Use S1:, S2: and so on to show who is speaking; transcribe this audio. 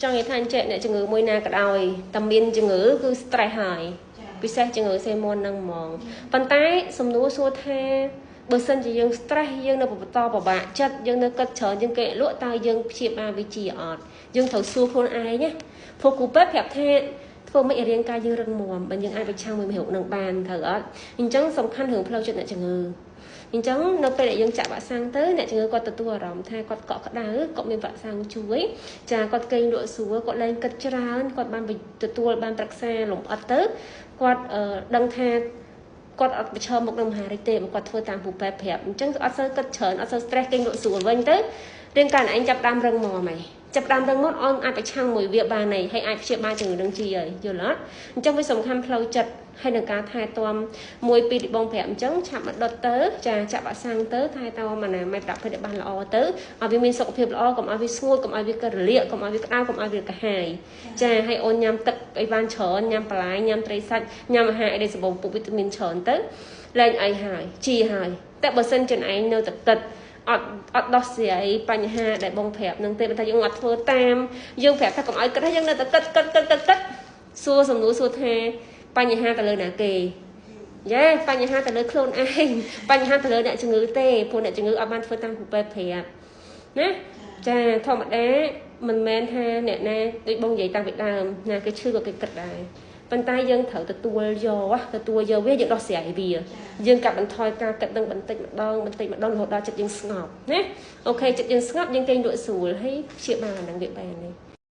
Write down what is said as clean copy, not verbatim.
S1: ចង់និយាយថាអញ្ចឹងអ្នកជំងឺមួយណាក៏ដោយតែមានជំងឺគឺ stress ហើយពិសេសជំងឺសេមុនហ្នឹងហ្មងប៉ុន្តែសំណួរសួរថាបើសិនជាយើង stress យើងនៅបន្តពិបាកចិត្តយើងនៅគិតច្រើនយើងគេលក់តើយើងព្យាបាលវាជាអត់យើងត្រូវសួរខ្លួនឯងណាព្រោះគ្រូពេទ្យប្រាប់ថាធ្វើម៉េចឲ្យរាងកាយយើងរឹងមាំបើយើងអាចប្រឆាំងមួយរោគនឹងបានត្រូវអត់អញ្ចឹងសំខាន់រឿងផ្លូវចិត្តអ្នកជំងឺអញ្ចឹងនៅពេលដែលយើងចាក់វ៉ាក់សាំងទៅអ្នកជំងឺគាត់ទទួលអារម្មណ៍ថាគាត់កក់ក្ដៅគាត់មានវ៉ាក់សាំងជួយចាគាត់គេងលក់ស្រួលគាត់លែងគិតច្រើនគាត់បានទទួលបានប្រឹក្សាលម្អិតទៅគាត់ដឹងថាគាត់អត់ប្រឈមមុខនឹងមហារីកទេបើគាត់ធ្វើតាមពូពេទ្យប្រាប់អញ្ចឹងអត់សូវគិតច្រើនអត់សូវ stress គេងលក់ស្រួលវិញទៅរាងកាយឯងចាប់ដើមរឹងមាំហើយចាប់ដើមរឹងមាំអូនអាចប្រឆាំងមួយវាបានហើយហើយអាចព្យាបាលជំងឺនឹងជាហើយយល់អត់អញ្ចឹងវាសំខាន់ផ្លូវចិត្តហើយនឹងការថែទាំមួយពីរបងប្រាប់អញ្ចឹងឆាប់មកដុតទៅចាចាក់វ៉ាក់សាំងទៅថែទាំអនាម័យប្រភេទឲ្យបានល្អទៅឲ្យវាមានសុខភាពល្អកុំឲ្យវាស្ងួតកុំឲ្យវាកើតរលាកកុំឲ្យវាក្តៅកុំឲ្យវាកាហាយចាហើយអូនញ៉ាំទឹកឲ្យបានច្រើនញ៉ាំបន្លែញ៉ាំត្រីសាច់ញ៉ាំអាហារអីដែលសម្បូរពុវីតាមីនច្រើនទៅលែងអីហើយជាហើយតែបើសិនជាឯងនៅតែគិតអត់អត់ដោះស្រាយបញ្ហាដែលបងប្រាប់នឹងទេបើថាយើងអត់ធ្វើតាមយើងប្រាប់ថាកុំឲ្យគិតហើយយើងនៅតែគិតគិតគិតគិតគិតសួរសំណួរសួរថាបញ្ហាទៅលើណាគេយ៉ាបញ្ហាទៅលើខ្លួនឯងបញ្ហាទៅលើអ្នកជំងឺទេព្រោះអ្នកជំងឺអត់បានធ្វើតាមគ្រូពេទ្យប្រាប់ណាចាធម្មតាមិនមែនថាអ្នកណាដូចបងនិយាយតាំងពីដើមណាគេឈឺក៏គេគិតដែរប៉ុន្តែយើងត្រូវទទួលយកទទួលយកវាយើងដោះស្រាយវាយើងកាត់បន្ថយការគិតនឹងបន្តិចម្ដងបន្តិចម្ដងរហូតដល់ចិត្តយើងស្ងប់ណាអូខេចិត្តយើងស្ងប់យើងគេងលក់ស្រួលហើយព្យាបាលអានឹងវាបានទេ